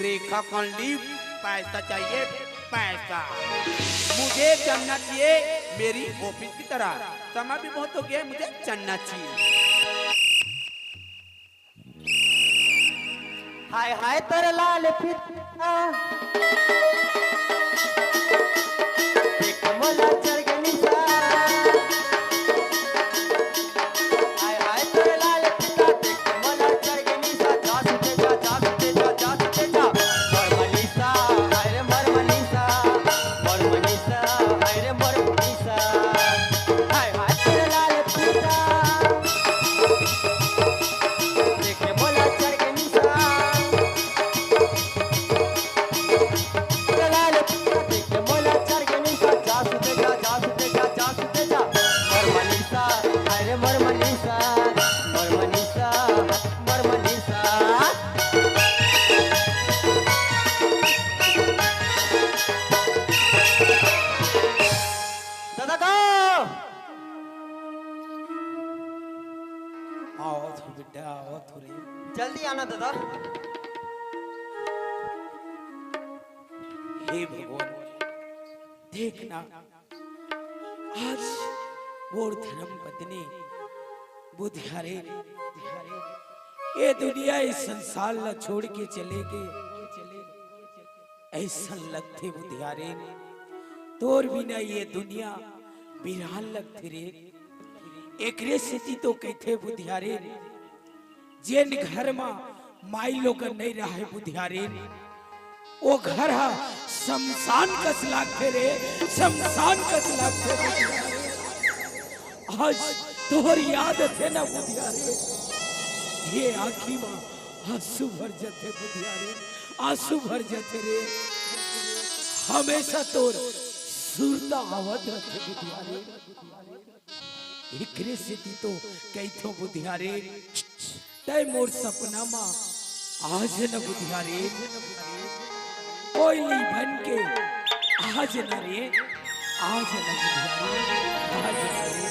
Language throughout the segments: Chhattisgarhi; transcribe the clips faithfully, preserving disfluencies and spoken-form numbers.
रेखा कौन ली? पैसा चाहिए, पैसा। मुझे चलना चाहिए मेरी ऑफिस की तरह। समय भी बहुत हो गया है, मुझे चलना चाहिए। हाय हाय तोर लाल फीता, देख मोला चढ़ गे निसा। हाय हाय तोर लाल फीता, देख मोला चढ़ गे निसा। जा सुते जा, जा सुते जा, जा सुते जा। मोर मनीषा, हाय रे मोर मनीषा, मोर मनीषा, हाय रे मोर मनीषा। हाय हाय तोर लाल फीता, देख मोला चढ़ गे निसा। लाल देख मोला चढ़ गे निसा। जा सुते जा, जा सुते जा, जा सुते जा। मोर मनीषा, हाय रे मोर मनीषा, मोर मनीषा, मोर मनीषा। दादा का? आओ तो बेटा, आओ तो रे। जल्दी आना दादा। हे भगवान, देखना, आज मोर धर्म पत्नी बुधियारिन, ये दुनिया, ये संसार ला छोड़ के चले गे। अइसन लगथे बुधियारिन, तोर बिना ये दुनिया बिरान लगथे रे। एकरे सेती तो कहिथे बुधियारिन, जेन घर म माई लोगन नइ रहय बुधियारिन, ओ घर ह शमशान कस लागथे रे, शमशान कस लागथे बुधियारिन। आज तोहर याद आथे ना बुधियारिन, ये आँखी म आंसू भर जथे बुधियारिन, आंसू भर जथे रे। हमेशा तोर सुरता आवत रथे बुधियारिन। एकरे सेती तो कहिथों बुधियारिन, तैं मोर सपना म आज न बुधियारिन, कोयली बन के आज न रे, आज न बुधियारिन, आज न रे।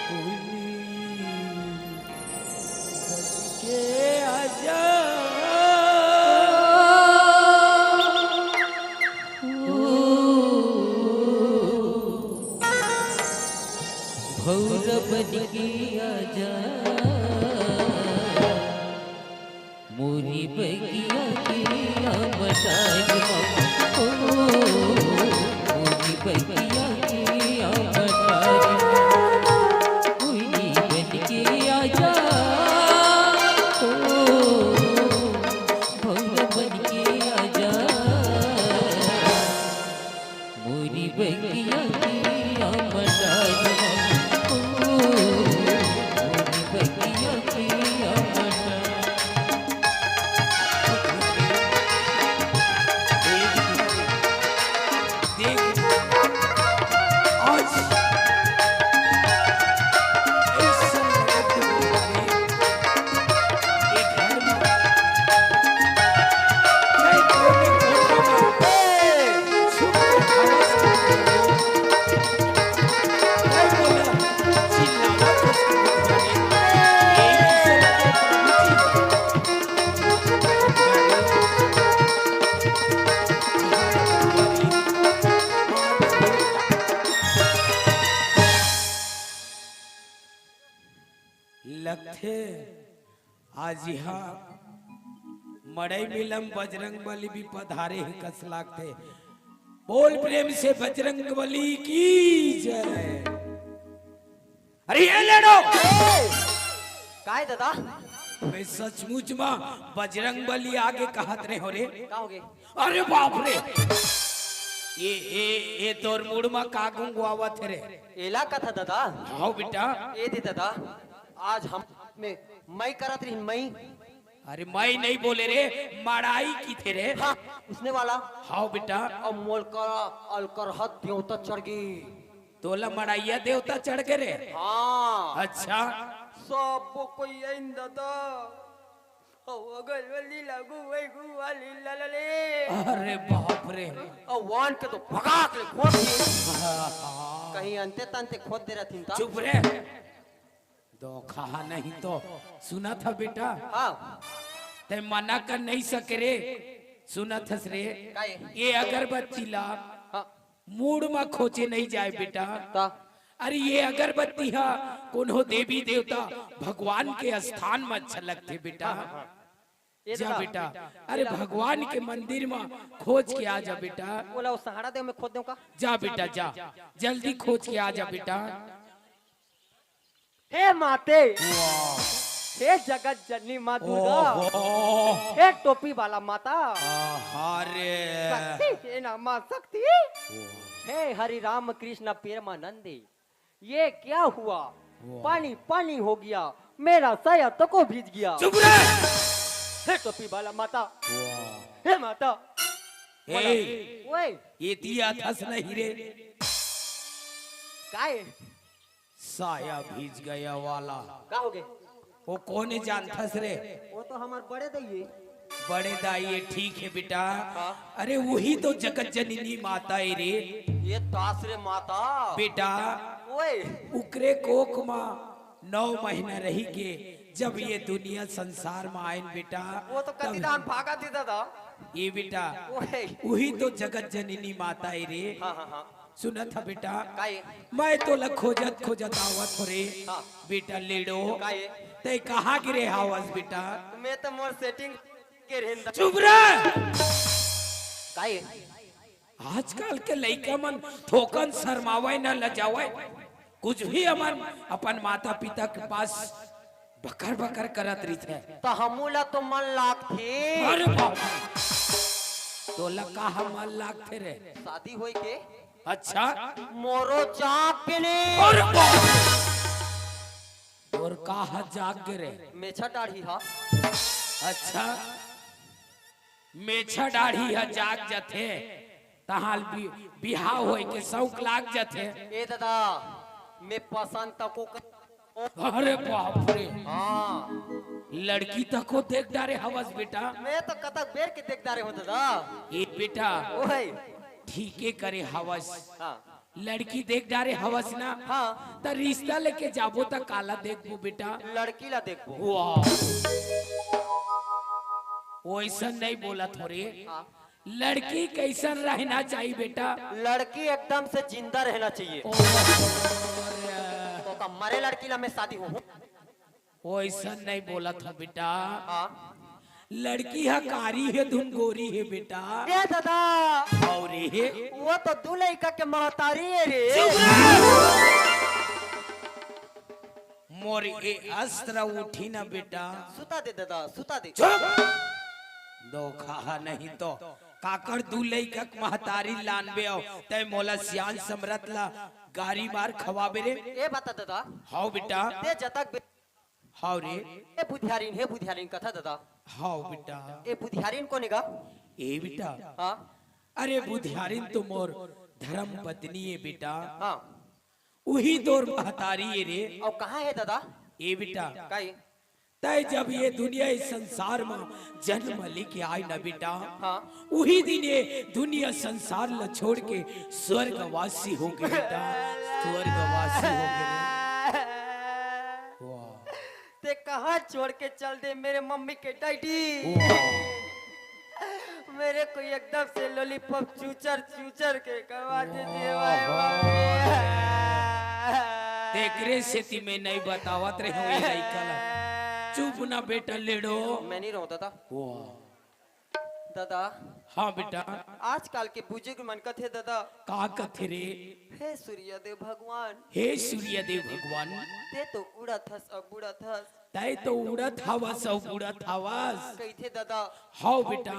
कोयली बन के आजा। भौरा बन के आजा, मोरी बगिया के आमटान मा, ओ, मोरी बगिया के आमटान मा, कोयली बन के आजा, ओ, भौरा बन के आजा। मोरी बगिया के आमटान मा, ओ, मोरी बगिया के आमटान। देख, आज ऐसा लगे कि तुम्हारे एक घर में लगथे आज इहाँ मड़ई मिलम बजरंग बली भी पधारे हे कस लागथे। बोल प्रेम से बजरंग बली की जय। अरे ये लेडो। काय दादा? मैं सचमुच मा बजरंग बली आगे कहत रहे हो रे। का होगे? अरे बाप रे। ये, ये, ये तोर मुड़ मा का गुंगवावत हे रे? एला कथा दादा। हाव बेटा। ए दे दादा। आज हम में मई करत रही मई। अरे मई नहीं बोले रे, मड़ाई किथे रे। हाँ, उसने वाला। हाव बेटा। अब मोल का अलकरहत देवता चढ़ गई। तोला मड़ाइया देवता चढ़ के रे। हाँ। अच्छा। सब कोई आइन दादा। ओ अगल वाली लागू वही गुवाली ललले। अरे बाप रे। ओ वान के तो भगा के खोद दिए। कहीं अंते तंते खोद दे रहती था। चुप रे। धोखा नहीं तो सुना था बेटा। हाँ। तैं मना कर नहीं सके रे। सुनत हस रे? काय? ये अगरबत्ती ला हाँ। मूड़ म खोचे नहीं जाय बेटा। ता? अरे ये अगरबत्ती हा कोनो देवी देवता भगवान के स्थान म अच्छा लगथे बेटा। हाँ, हाँ, हाँ। ये जा दादा, बेटा, अरे ये ला। भगवान के मंदिर म खोज के आ जा बेटा। ओला वो सहारा दे, मैं खोद दूं का? जा बेटा जा, जल्दी खोज के आ जा बेटा। हे माते, वाह। हे जगत जननी माँ दुर्गा, ओहो। हे टोपी वाला माता, आहा रे। शक्ति हे ना माँ शक्ति, वाह। हे हरि राम कृष्ण प्रेमानंदी, ये क्या हुआ? वाह। पानी पानी हो गया, मेरा साया तको भीज गया। चुप रह। हे टोपी वाला माता, वाह। हे माता, ए। बोला, ओए। ये दिया थस नहीं रे। काय? साया भीज गया वाला। का हो गए? वो कोने जानथस रे? वो तो हमार बड़े दाई है। बड़े दाई है, ठीक है बेटा। हाँ। अरे वही तो जगत जननी माता है रे। ये दास रे माता। बेटा, ओए। उकरे कोख मा नौ महीना रही के जब ये दुनिया संसार मा आयन बेटा, वो तो कति तब दान भागा थी दादा। ये बेटा, ओए। वही तो जगत जननी माता है रे। हाँ, हाँ, हाँ। सुनत ह बेटा, काय? मैं तोला खोजत खोजत आवत हो रे। हाँ। बेटा लेड़ो, काय? तैं कहाँ गिरे हावस बेटा? मैं तो मोर सेटिंग के रेंदा। चुप रह। काय? आजकल के लइका मन थोकन शर्मावय न लजावय, कुछ भी हमन अपन माता पिता के पास बकर बकर करत रहिथे। त हमू ला तो मन लागथे। अरे बाप रे। तोला का मन लागथे रे? शादी होई के। अच्छा। मोरो जाग के ने। अरे बाप रे। तोर का ह जाग गे रे? मेछा डाढ़ी हा। अच्छा। मेछा डाढ़ी ह जाग जथे। तहाल बि-, बिहाव होय के शौक लाग जथे। ए दादा, मैं पसंद तको क- अरे बाप रे। हाँ। लड़की तको देख डारे हवस बेटा। मैं तो कतक बेर के देख डारे हूँ दादा। ए बेटा। ओए। ठीके करे हवस। हाँ। लड़की देख डारे हवस ना। हाँ। त रिश्ता लेके जाबो त काला देखबो बेटा। लड़की ला देखबो। वाह। वैसन नहीं बोलत हो रे। हाँ। लड़की कैसन रहना चाहिए बेटा? लड़की एकदम से जिंदा रहना चाहिए। ओ, अरे। तो का मरे लड़की ला मैं शादी हूँ? वैसन नहीं बोलत हो बेटा। हाँ। लड़की ह कारी हे धुन गोरी हे बेटा। ए दादा। और हे। वो तो दू लइका के महतारी हे रे। चुप रह। मोर ए अस्त्र उठी न बेटा। सुता दे दादा, सुता दे। चुप। धोखा ह नहीं तो काकर दू लइका के महतारी लानबे अउ तै मोला सियान समरथ ला गारी मार खवाबे रे। ए बता दादा। हाव बेटा। ते जतक बे- हाव रे। ए बुधियारिन, हे बुधियारिन कथा दादा। हाव बेटा। ए बुधियारिन कोने गा? ए बेटा। हाँ। अरे बुधियारिन तो मोर धर्म पत्नी हे बेटा। हाँ। उही तोर महतारी हे रे। अउ कहाँ हे दादा? ए बेटा। काई? तै जब ये दुनिया, इस संसार म जन्म लेके आय न बेटा, हाँ। उही दिन ये दुनिया संसार ल छोड़ के स्वर्गवासी हो गे बेटा, स्वर्गवासी हो गे रे। वाह। ते कहाँ छोड़ के चल दे मेरे मम्मी के डैडी? वाह। मेरे को एकदम से लॉलीपॉप चूचर चूचर के खवा दे दे भाई वाह। बाबू। तेकरे सेती मैं नहीं बतावत रहे हूँ ये लइका ला। चुप ना बेटा लेड़ो। मैं नहीं रहूँ दादा। वाह। दादा। हाँ बेटा। आजकल के बुजुर्ग मन कथे दादा। का कथे रे? हे सूर्य देव भगवान। हे सूर्य देव भगवान। ते तो उड़त हस अब उड़त हस। तै तो उड़त हवस अउ बुड़त हवस। कहिथे दादा। हव बेटा।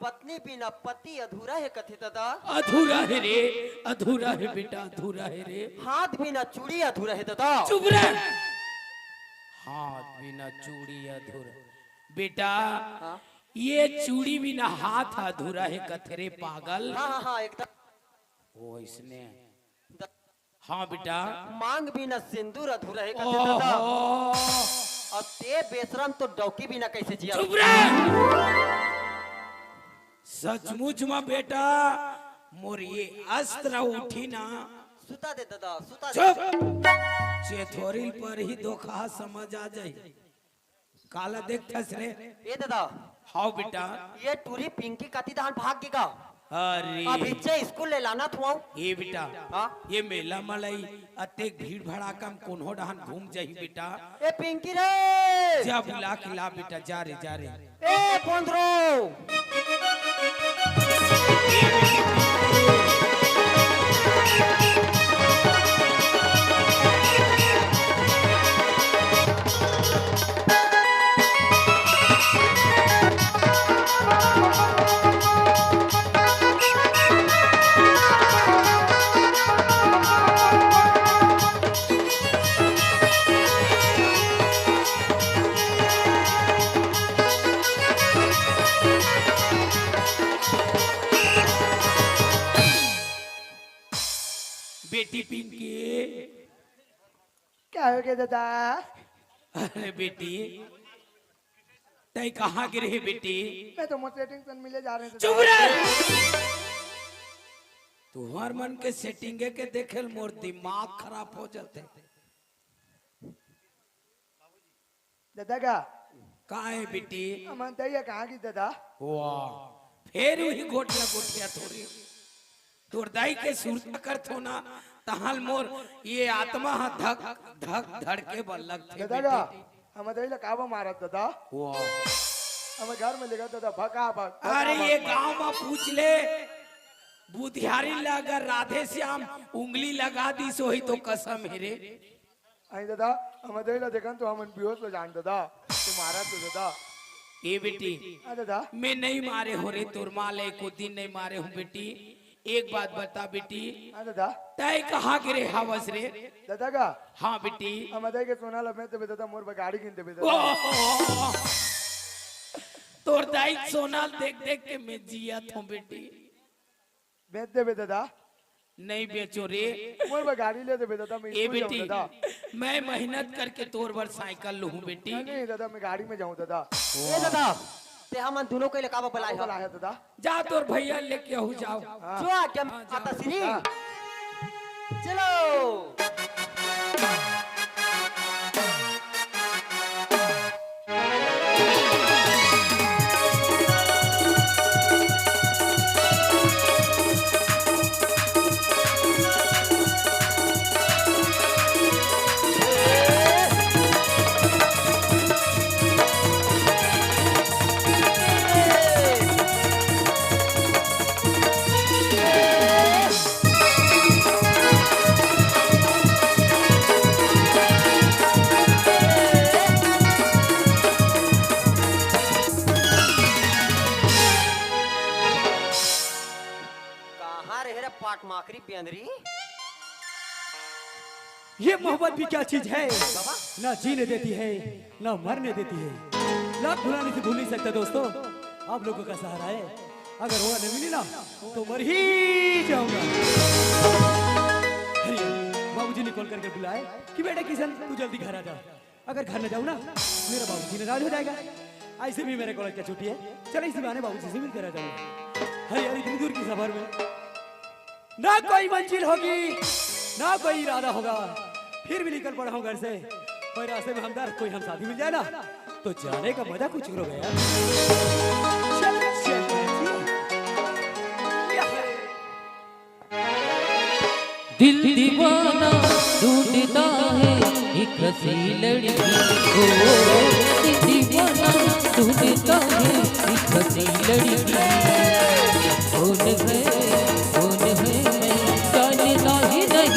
पत्नी बिना पति अधूरा हे कथे दादा। अधूरा हे रे, अधूरा हे बेटा, अधूरा हे रे। हाथ बिना चूड़ी अधूरा हे दादा। चुप रह। हाथ बिना चूड़ी अधूरा। बेटा, हाँ? ये चूड़ी बिना हाथ अधूरा हे कथे रे पागल। हाँ, हाँ, हाँ, एकदम। ओ इसने। हाँ बेटा। मांग बिना सिंदूर अधूरा हे कथे दादा। ओहो। अउ ते बेशरम तो डौकी बिना कैसे जिया? चुप रह। सचमुच म बेटा, मोर ये अस्त्र उठी ना। सुता दे दादा, सुता दे। चुप। चेथोरिल पर ही धोखा समझ आ जाई। काला देखथस रे? ए दादा, हाव बेटा। ये टूरी पिंकी कति डहन भाग गे का? अरे। अभी चे स्कूल ले लानत हंव। ए बेटा, हाँ? ये मेला म लई अतेक भीड़ भड़ाका म कोनो डहन घूम जाही बेटा। ए पिंकी रे। जा बुला के ला बेटा, जा रे, जा रे। ए पोंदरो। बेटी पिंकी। का हो गे दादा? अरे बेटी, तैं कहाँ गे रहे बेटी? मैं तो मोर सेटिंग से मिले जा रहे थे। चुप रे! तुंहर मन के सेटिंगे के देखे ल मोर दिमाग खराब हो जाथे। दादा का? का हे बेटी? हमर दई ह कहाँ गे दादा? वाह, फेर उही गोठिया गोठिया थोड़ी। तोर दई के सुरता करथों ना, तहां ल मोर ये आत्मा ह धक धक धड़के बर लगथे दादा का? बेटी। हमर दई ला काबर मारत दादा? वाह। हमर घर में लेगा दादा, भका भक, भका अरे भक। ये गांव म पूछ ले, बुधियारी ला अगर राधे श्याम उंगली लगा दिस होही तो कसम हे रे। अई दादा, हमर दई ला देखन तो हमन बेहोश हो जान दादा। तू मारत तो दादा। ए बेटी, हाँ दादा। मैं नइ मारे हों रे, तोर माँ ल एको दिन नइ मारे हों बेटी। एक बात बता बेटी, हाँ दादा। तैं कहाँ गे रहे हवस रे? दादा का? हाँ बेटी। हमर दई के सोना ल बेच देबे दादा, मोर बर गाड़ी किन देबे ओ, दादा। ओ, ओ, ओ। तोर दई के सोना ल देख देख के मैं जियत हों बेटी। बेच देबे दादा। नइ बेचों रे। मोर बर गाड़ी ले देबे दादा, मैं ए स्कूल जाऊँ बेटी, दादा। मैं मेहनत करके तोर बर साइकिल लूहूँ बेटी। नहीं, नहीं दादा, मैं गाड़ी में जाऊँ दादा। ए दादा, तैं हमन दूनों के ले काबर बलाए हस? बलाए हस दादा। जा तोर भैया लेके आहू जाव। हाँ। जो आज्ञा हाँ, जाव। माता श्री। हाँ। चलो। कहाँ रहे रे पाट माकरी बेंदरी? ये मोहब्बत भी क्या चीज है, बाबा। ना जीने देती है, ना मरने देती है। लाख भुलाने से भूल नहीं सकता दोस्तों, आप लोगों का सहारा है। अगर वो न मिली ना, तो मर ही जाऊंगा। अरे, बाबूजी ने कॉल करके बुलाए कि बेटा किशन, तू जल्दी घर आ जा। अगर घर न जाऊं ना, मेरा बाबूजी नाराज हो जाएगा। ऐसे भी मेरे कॉलेज का छुट्टी है, चलो इसी बहाने बाबूजी से मिलकर आ जाऊंगा। अरे यार, इतनी दूर की सफर में ना कोई मंजिल होगी, ना कोई इरादा होगा, फिर भी निकल पड़ा हूँ घर से। पर रास्ते में हमदर्द कोई हम साथी मिल जाए ना, तो जाने का मजा कुछ और होगा यार। चल, चल, चल। दिल दीवाना ढूंढता है एक हसी लड़की। ओ, दिल दीवाना ढूंढता है एक हसी लड़की। कौन है, कौन है, मैं जानता ही नहीं।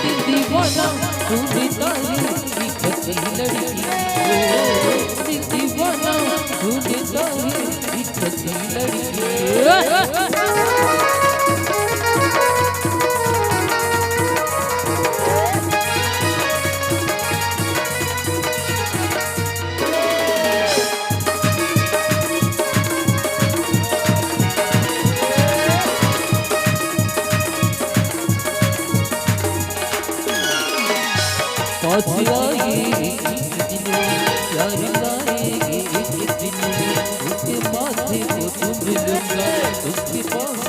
दिल दीवाना ढूंढता है एक हसी लड़की। ओ, दिल दीवाना ढूंढता है एक हसी लड़की। पास आएगी एक दिन, प्यार लाएगी एक दिन, उसके माथे को चूम लूंगा, उसके पाँव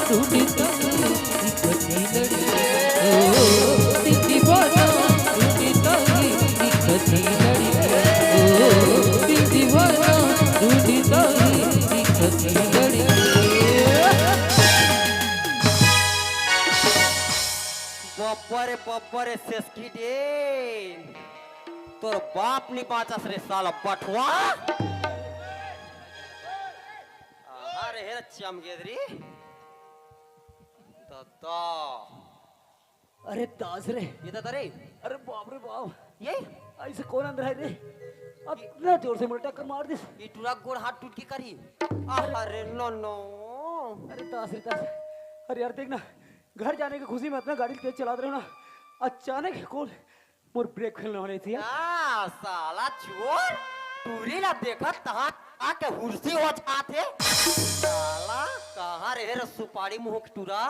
ढूंढता हूँ एक अच्छी लड़की, ओ, दिल दीवाना। ढूंढता हूँ एक अच्छी लड़की, ओ, दिल दीवाना। ढूंढता हूँ एक अच्छी लड़की। बब्बर, बब्बर, सेसकी दे। तोर बाप नी बाचस रे साला बठवा। अरे हे रे चमगेदरी। दादा। अरे दास रे। ये दादा रे। अरे बाप रे बाप। ये? ऐसे कौन अंदर है रे? अब इतना जोर से मोला टक्कर मार दिस। ये टूरा गोड़ हाथ टूट के करी। अरे नो नो। अरे दास रे दास। अरे यार देख ना, घर जाने की खुशी में इतना गाड़ी तेज चला रहे हो ना, अचानक कौन मोर ब्रेक फेल होने थी यार। आ, साला चोर, टूरी ला देखत तहाँ आके हुरसी हो जात हे। साला, कहाँ रहे रे सुपारी मुंह के टूरा?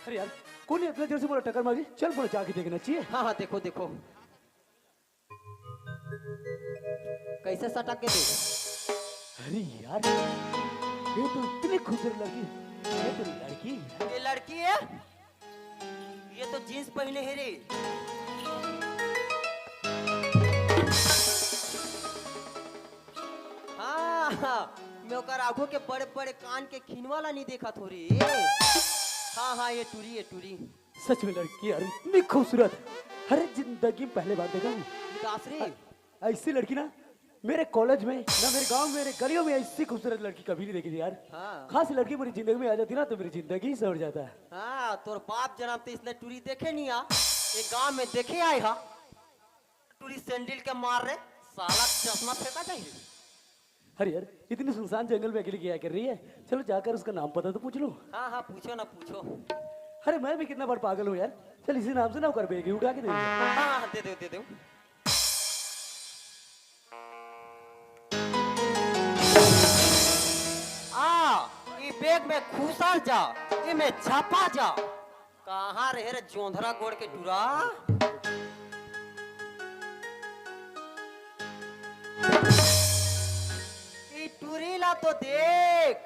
अरे यार, कौन इतना जोर से मोला टक्कर मारी? चल, मोला जाके देखना चाहिए। हाँ, हाँ, देखो, देखो। कैसे सटक के तू? अरे यार, ये तो इतनी खूबसूरत लड़की, ये तो लड़की है। ये लड़की है? ये तो जींस पहने है रे। हाँ, हाँ, मैं ओकर आगू के बड़े-बड़े कान के खिनवा ला नहीं देखा थो रे। हाँ, हाँ, ये टूरी, ये टूरी। सच में लड़की यार, इतनी खूबसूरत। अरे, जिंदगी में पहली बार देखा हूँ। विकास रे। अ-, ऐसी लड़की ना, मेरे कॉलेज में, ना मेरे गांव में, मेरे गलियों में ऐसी खूबसूरत लड़की कभी नहीं देखी थी यार। हाँ। खास लड़की मेरी जिंदगी में आ जाती ना, तो मेरी जिंदगी ही संवर जाता। हाँ, तोर बाप जन्म ते इसने टूरी देखे नहीं आ। ये गांव में देखे आए हा। टूरी सैंडल के मार रे, साला चश्मा फेंका जाए। अरे यार, इतनी सुनसान जंगल में अकेली क्या कर रही है? चलो जाकर उसका नाम पता तो पूछ लो। हाँ, हाँ, पूछो ना, पूछो। अरे मैं भी कितना बड़ पागल हूँ यार। चल इसी नाम से ना कर बेगी उठा के दे दे। हाँ, हाँ, दे दो, दे दो। आ, ई बैग में खुसर जा, ई में छपा जा। कहाँ रहे रे जोंधरा गोड़ के टूरा? ई टूरी ला तो देख,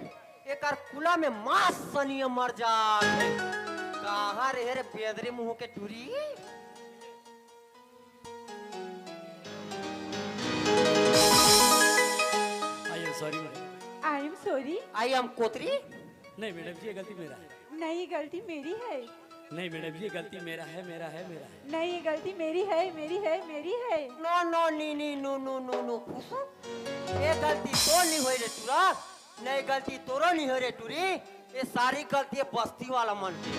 एकर कुला में मांस सनिया मर जात हे। कहाँ रहे रे बेदरी मुंह के टूरी? I am sorry madam। I am sorry। I am कोतरी। नहीं मैडम जी, ये गलती मेरा है। नहीं, ये गलती मेरी है। नहीं मैडम जी, ये गलती मेरा है, मेरा है, मेरा है। नहीं, ये गलती मेरी है, मेरी है, मेरी है। नो नो नी नी नो नो नो नो खुशू, ये गलती तो नहीं होई रे टूरा। नहीं, गलती तोरो नहीं हो रे टूरी, ये सारी गलती ये बस्ती वाला मन की।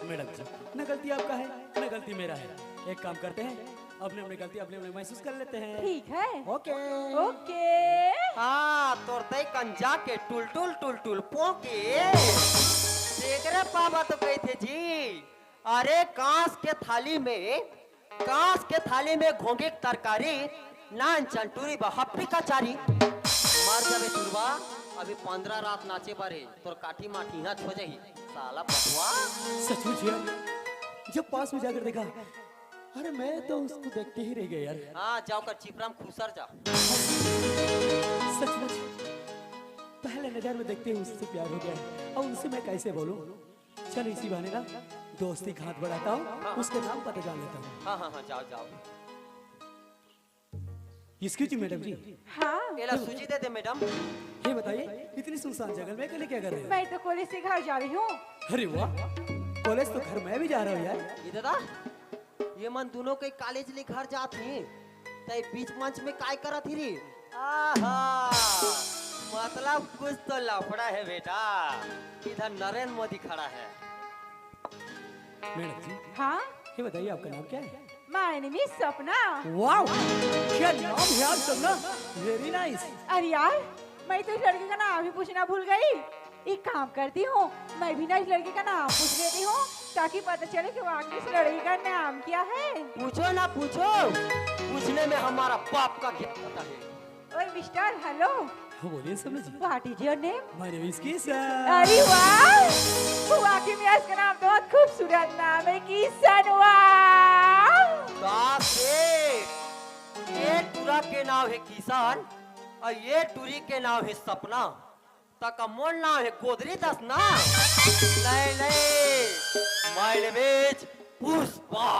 मैडम जी, न गलती आपका है, न गलती मेरा है। एक काम करते हैं, अपने अपने गलती अपने अपने महसूस कर लेते हैं। ठीक है। ओके। ओके। हाँ, तोर तई कंजा के टुल टुल टुल टुल पोके। देख रे पापा तो कही थे जी, अरे कांस के थाली में कांस के थाली में घोंघी के तरकारी, नान चंटूरी बा हप्पी कचारी। मर जाबे टुरबा, अभी पंद्रह रात नाचे बारे, तोर काठी माठी हाथ हो जाही, साला बटुआ। सचमुच यार, जब पास में जाकर देखा, अरे मैं तो उसको देखते ही रह गया यार। हाँ, जाओ कर चिपराम खुसर जा। सचमुच, पहले नजर में देखते ही उससे प्यार हो गया है। और उनसे मैं कैसे बोलूं? चल इसी बहाने ना दोस्ती का हाथ बढ़ाता हूँ, हाँ। उसके नाम पता जान लेता हूँ। हाँ, हाँ, हाँ, जाओ, जाओ। Excuse me madam जी। हाँ। एला सूजी दे दे मैडम। ये बताइए, इतनी सुनसान जंगल में अकेले क्या कर रहे हो? मैं तो कॉलेज से घर जा रही हूँ। अरे वाह, कॉलेज तो घर मैं भी जा रहा हूँ यार। ये दादा, ये मन दोनों के कॉलेज ले घर जात हे, तई बीच मंच में काय करत ही रे? आहा, मतलब कुछ तो लफड़ा है बेटा। इधर नरेंद्र मोदी खड़ा है। मैडम जी, हाँ। ये बताइए आपका नाम क्या है? My name is सपना। वाह, क्या नाम है यार सपना, very nice। अरे यार, मैं तो इस लड़की का नाम ही पूछना भूल गई। एक काम करती हूँ, मैं भी ना इस लड़की का नाम पूछ लेती हूँ, ताकि पता चले कि वाकई इस लड़की का नाम क्या है। पूछो ना पूछो, पूछने में हमारा बाप का क्या पता है। ओए मिस्टर, हेलो। हाँ, बोलिए सपना जी। What is your name? My name is Kishan. अरे वाह, वाकई में इसका नाम तो बहुत खूबसूरत नाम है, किशन। वाह। बाप रे, ये टूरा के नाम है किशन और ये टूरी के नाम है सपना। तका मोर नाम हे गोदरी दास ना। नहीं, नहीं, my name is Pushpa,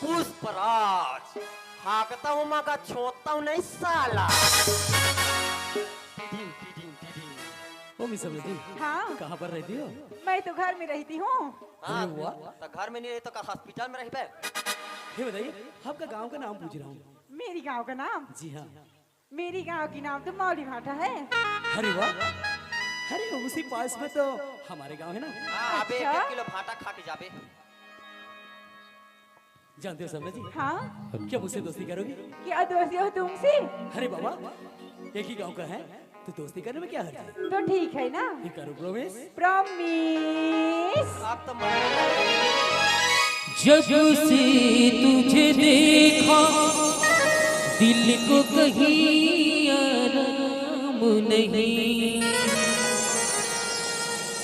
Pushpraj. हाँकता हूँ मगर छोड़ता हूँ नहीं साला। Tiding, tiding, tiding. ओ मिस जी, हाँ। कहाँ पर रहती हो? मैं तो घर में रहती हूँ। हाँ, अरे वाह। तो घर में नहीं रही तो का हॉस्पिटल में रही बे? ये बताइए, आपका गांव का नाम पूछ रहा हूँ। मेरी गांव का नाम? जी हाँ। मेरी गांव की नाम तो मौली भाटा है। अरे वाह, अरे उसी पास में तो हमारे गांव है ना। हाँ, अबे एक अच्छा। एक किलो भाटा खा के जाबे। जानते हो सरना जी, हाँ। क्या मुझसे दोस्ती करोगी? क्या दोस्ती हो तुमसे? अरे बाबा, एक ही गांव का है, तो दोस्ती करने में क्या हर्ज है? तो ठीक है ना? ये करो प्रॉमिस। प्रॉमिस। आप तो मर जब से तुझे देखा, दिल को कहीं आराम नहीं।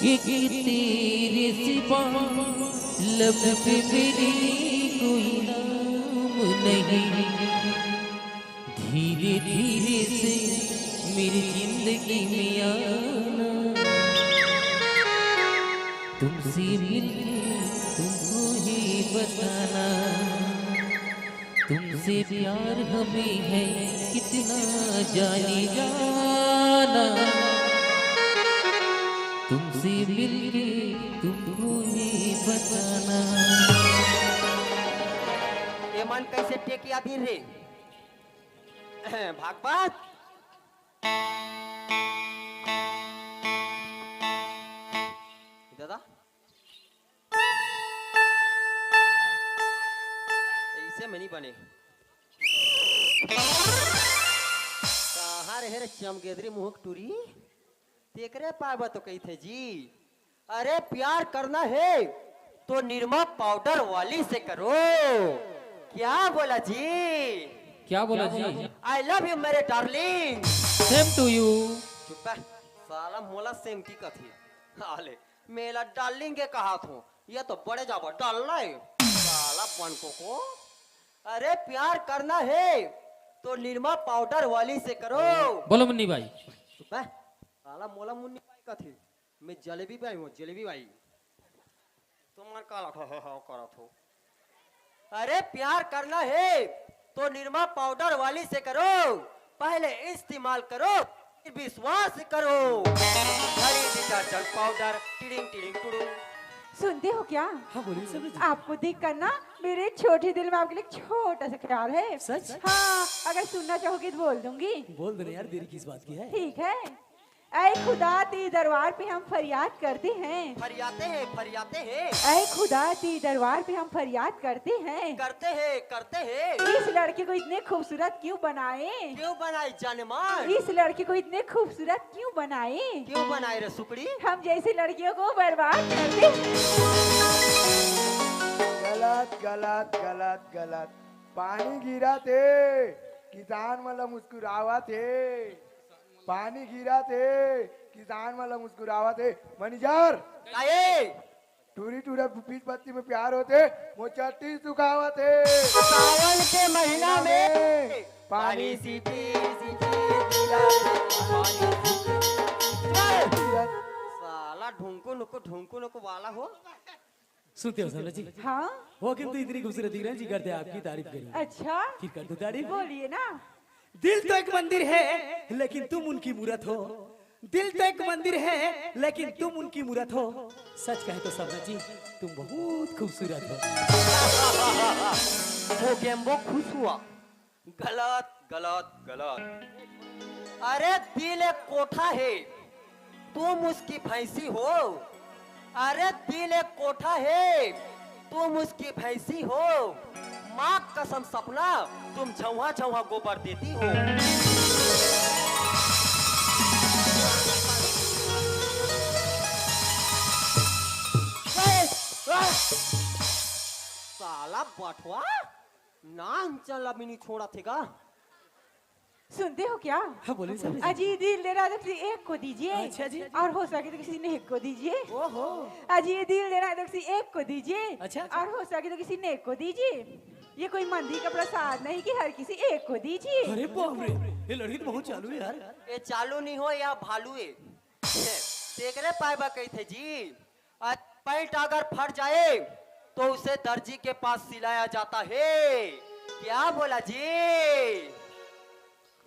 एक तेरे सिवा लब पे मेरी कोई नाम नहीं। धीरे धीरे से मेरी जिंदगी में आना, तुमसे मिलके तुमको ही बताना, तुमसे प्यार हमें है कितना जाने जाना, तुमसे मिलके तुमको ही बताना। ये मन कैसे टेकिया दिन रे? भागवत दादा, ऐसे में नहीं बने। कहाँ रहे रे चमगेदरी मुँह टूरी? तेकरे पाबा तो कही थे जी। अरे प्यार करना है तो निरमा पाउडर वाली से करो। क्या बोला जी? क्या बोला जी? I love you मेरे डार्लिंग। Same to you। चुप है, साला मोला सेमटी कथे। आले, मेला डार्लिंग के कहा थो, ये तो बड़े जाबो डाल रहा है। साला बनको को। अरे प्यार करना है तो निरमा पाउडर वाली से करो। बोलो मुन्नी भाई। चुप है, साला मोला मुन्नी भाई कथे। मैं जलेबी भाई हूँ, जलेबी भाई। तुम्हार काला हो, हो, हो करत हो। अरे प्यार करना है तो निरमा पाउडर वाली से करो, पहले इस्तेमाल करो, फिर विश्वास करो। हरी डिटर्जेंट पाउडर, टिडिंग टिडिंग टुडुंग। सुनते हो क्या? हाँ, बोलिए सर जी। आपको देखकर ना मेरे छोटे दिल में आपके लिए एक छोटा सा ख्याल है। सच? हाँ, अगर सुनना चाहोगे तो बोल दूंगी। बोल दो ना यार, देरी किस बात की है? ठीक है। ऐ खुदा, तेरे दरबार पे हम फरियाद करते हैं। फरियाते हैं, फरियाते हैं। ऐ खुदा, तेरे दरबार पे हम फरियाद करते हैं। करते हैं, करते हैं। इस लड़के को इतने खूबसूरत क्यों बनाए? क्यों बनाए जाने मन? इस लड़के को इतने खूबसूरत क्यों बनाए? क्यों बनाए रे सुकड़ी? हम जैसी लड़कियों को बर्बाद कर दे। गलत, गलत, गलत, गलत। पानी गिरत हे, किसान मन ला मुस्कुरावत हे। पानी गिरत हे, किसान मन ला मुस्कुरावत हे। मैनेजर, काहे? टूरी टूरा पीस पत्ती में प्यार होथे, मोर चट्टी सुखावत हे। सावन के महीना में पानी सीटी, सीटी, पीला पानी सीटी। साला ढुंकू नुकू, ढुंकू नुकू वाला हो। सुनते हो सरना जी? हाँ। वो किंतु इतनी खूबसूरत दिख रहे हैं जी, करते आपकी तारीफ करेंगे। अच्छा। फिर कर दो तारीफ। बोलिए ना। दिल तो एक मंदिर है, लेकिन तुम उनकी मूरत हो। दिल तो एक मंदिर है, लेकिन तुम उनकी मूरत हो। सच कहे तो सरना जी, तुम बहुत खूबसूरत हो। वो गेम्बो खुश हुआ। गलत, गलत, गलत। अरे दिल एक कोठा है, तुम उसकी भैंसी हो। अरे दिल एक कोठा है, तुम उसकी भैंसी हो। माँ कसम सपना, तुम झौहा झौहा गोबर देती हो। साला बठवा। नाम चला भी नहीं छोड़ा थे का? सुनते हो क्या? हाँ, बोलिए सर। अजी दिल दे रहा है तो किसी एक को दीजिए। अच्छा जी। और हो सके तो किसी नेक को दीजिए। ओहो। अजी दिल दे रहा है तो किसी एक को दीजिए। अच्छा, अच्छा। और हो सके तो किसी नेक को दीजिए। ये कोई मंदिर का प्रसाद नहीं कि हर किसी एक को दीजिए। अरे बाप रे, ये लड़की तो बहुत चालू है यार। ये चालू नहीं हो या भालू है। तेकरे पाए बा कही थे जी। आज पैंट अगर फट जाए तो उसे दर्जी के पास सिलाया जाता है। क्या बोला जी?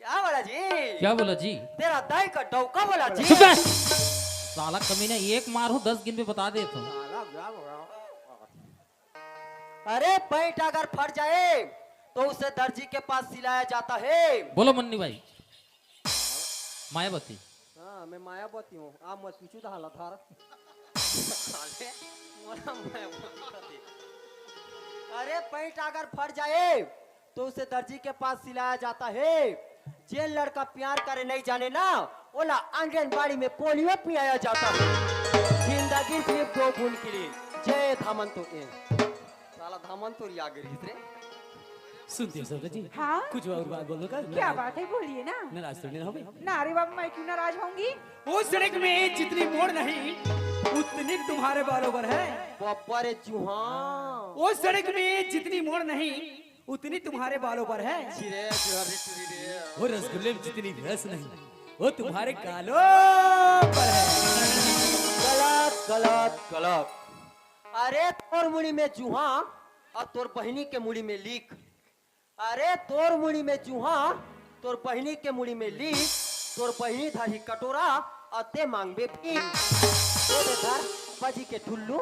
क्या बोला जी? क्या बोला जी? तेरा दाई का डौका बोला जी। चुप है। साला कमीना, एक मार हो, दस गिन पे बता दे तो। अरे पैंट अगर फट जाए तो उसे दर्जी के पास सिलाया जाता है। बोलो मुन्नी भाई। मायावती। हाँ, मैं मायावती हूँ। आप मत पूछो तो हालत हार। साले, मोला मायावती कथे। अरे पैंट अगर फट जाए तो उसे दर्जी के पास सिलाया जाता है। जे लड़का प्यार करे नहीं जाने ना, ओला आंगनबाड़ी में पोलियो पियाया जाता है। जिंदगी सिर्फ दो बूंद के लिए। जय धामन तो ए। साला धामन तो रिया गिरी रे। सुनते हो सरला जी? हाँ? कुछ और बात बोलो का? क्या बात है, बोलिए ना। नाराज तो नहीं होगी? ना रे बाबा, मैं क्यों नाराज होंगी? उस सड़क में जितनी मोड़ नहीं, उतनी तुम्हारे बालों पर है। बाबा रे जुहा। उस सड़क में जितनी मोड़ नहीं, उतनी तुम्हारे बालों पर है। चिरे जुहा रे टुरी रे। वो रसगुल्ले में जितनी रस नहीं, वो तुम्हारे गालों पर है। गलत, गलत, गलत। अरे तोर मुड़ी में जुहा और तोर बहिनी के मुड़ी में लीक। अरे तोर मुड़ी में जुहा, तोर बहिनी के मुड़ी में लीक। तोर बहिनी धरही कटोरा और ते मांगबे भीख। ते ले धर बजी के ठुल्लू।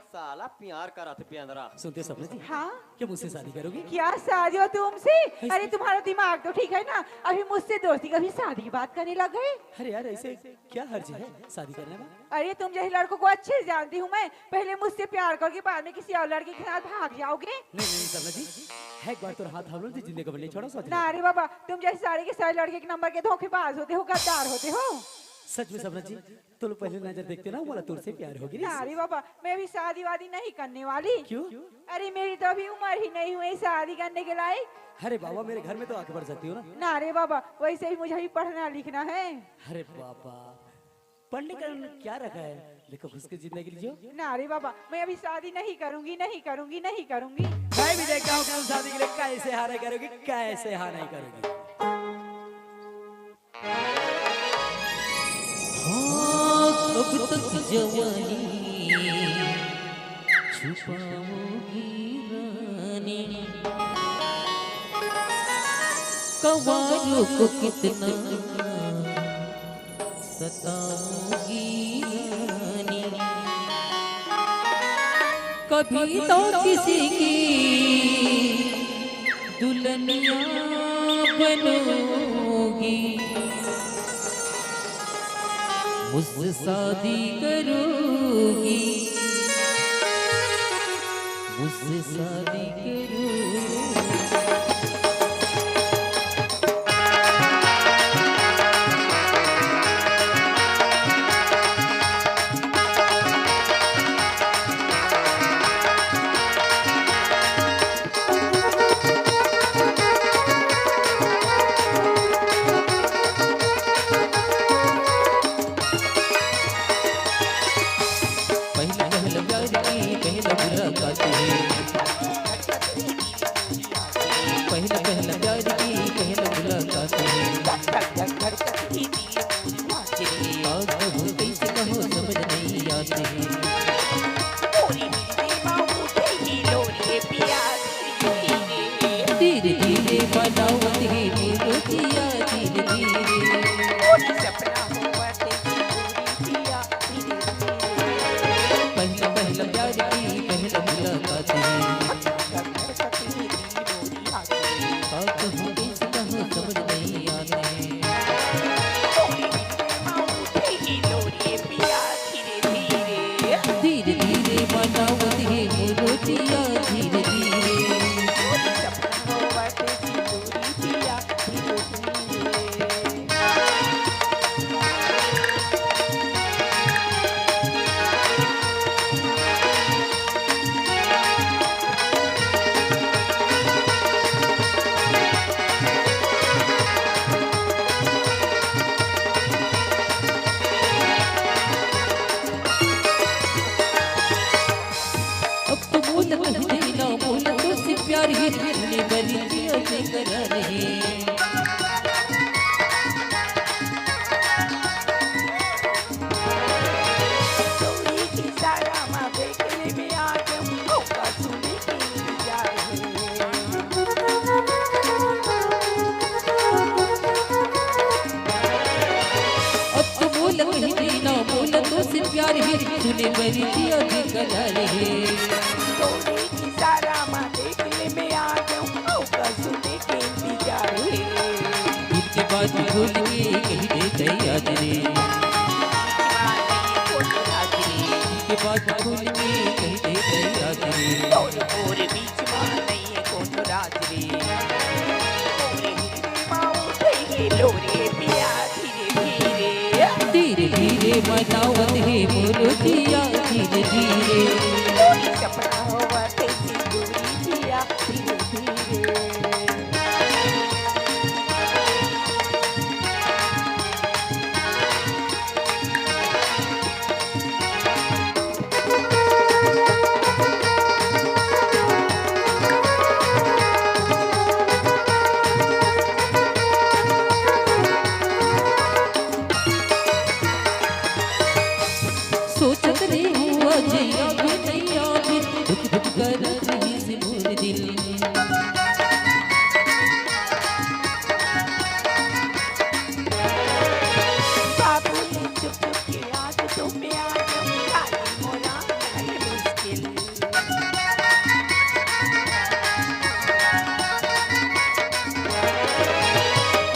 साला प्यार करत बेंदरा। सुनते हो सरला जी? हाँ? क्या मुझसे शादी करोगी? क्या शादी हो तुमसे? अरे तुम्हारा दिमाग तो ठीक है ना, अभी मुझसे दोस्ती, कभी शादी की बात करने लग गए। अरे यार, ऐसे क्या हर्ज है शादी करने में? अरे तुम जैसे लड़कों को अच्छे से जानती हूँ मैं, पहले मुझसे प्यार करके बाद में किसी और लड़के के साथ भाग जाओगे। नहीं नहीं सरला जी, है एक बार तो हाथ थाम लो जी, जिंदगी भर नहीं छोड़ा सोच। ना रे बाबा, तुम जैसे सारे के सारे लड़के एक नंबर के धोखेबाज होते हो, गद्दार होते हो। सच में सरला जी, तो लोग पहले नजर देखते ना, बोला तुझसे प्यार होगी। ना रे बाबा, मैं अभी शादी वादी नहीं करने वाली। क्यों? अरे मेरी तो अभी उम्र ही नहीं हुई शादी करने के लायक। अरे बाबा, मेरे घर में तो आके पढ़ सकती हो ना। ना रे बाबा, वैसे भी मुझे अभी पढ़ना लिखना है। अरे बाबा, पढ़ने का क्या रखा है? देखो, खुश की जिंदगी जियो। ना रे बाबा, मैं अभी शादी नहीं करूंगी, नहीं करूंगी, नहीं करूंगी। मैं भी देखता हूँ कि तुम शादी के लिए कैसे हाँ नहीं करोगी, कैसे हाँ नहीं करोगी। हाँ, कब तक जवानी छुपाओगी रानी, कंवारों को कितना सताओगी रानी, कभी तो किसी की दुल्हनिया बनोगी, मुझसे शादी करोगी, मुझसे शादी करोगी। पहला पहला प्यार की पहला मुलाकात है। बेकरार हे। तोरी के सारा मा देख ले में आ गया, मौका सुने के इंतजार हे। अब तो मोला कहि दे ना, मोला तोसे प्यार हे, सुने बर जिया बेकरार हे। तोरी के सारा मा देख ले में आ गया, मौका सुने के इंतजार हे। दिल के बात खोल के कहि दे दे आज रे। दिल के बात खोल के कहि दे दे आज रे। तोर मोर बीच मा नइ हे कोनो राज रे। मोरे हिरनी मा उठे हे लोरे पिया धीरे धीरे। धीरे धीरे मनावत हे मोर जिया धीरे धीरे। कोई सपना होवत हे सिंदूरी जिया धीरे धीरे। सोचत रेहेंव अजय आबे नइ आबे, धुक धुक करत रहिस मोर दिल। बाबू ने चुप चुप के आज तो प्यार खाली मोरा है मुश्किल।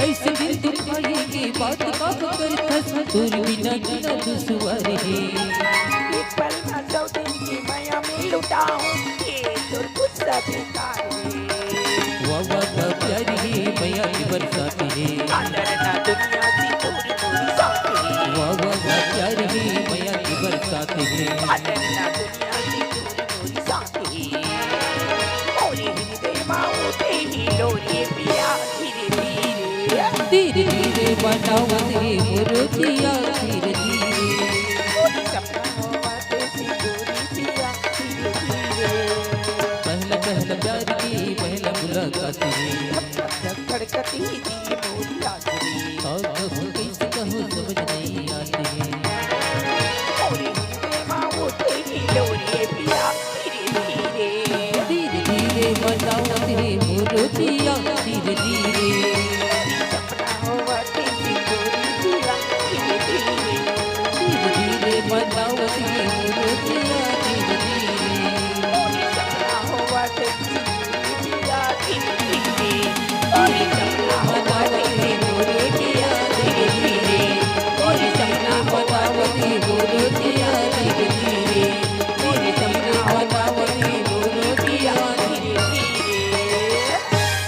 अइसे दिल दुखाए के बात काबर करथस, तोर बिना जीना दुसवार हे। एक पल मा सौ दिन के मया में लुटाहूं, ये तोर गुस्सा बेकार हे। वाह वाह का प्यार हे, मया के बरसात हे। कादर ना दुनिया दी तोर मोर साथ हे। वाह वाह का प्यार हे, मया के बरसात हे। कादर ना दुनिया दी तोर मोर साथ हे। मोरे हृदय मा उठे हे लोरे पिया धीरे धीरे। धीरे धीरे बनावत हे मोर जिया धीरे धीरे। मोरे सपना होवत हे सिंदूरी पिया धीरे धीरे। पहला पहला प्यार की पहला मुलाकात हे। धक धक धक धड़कत ही दिल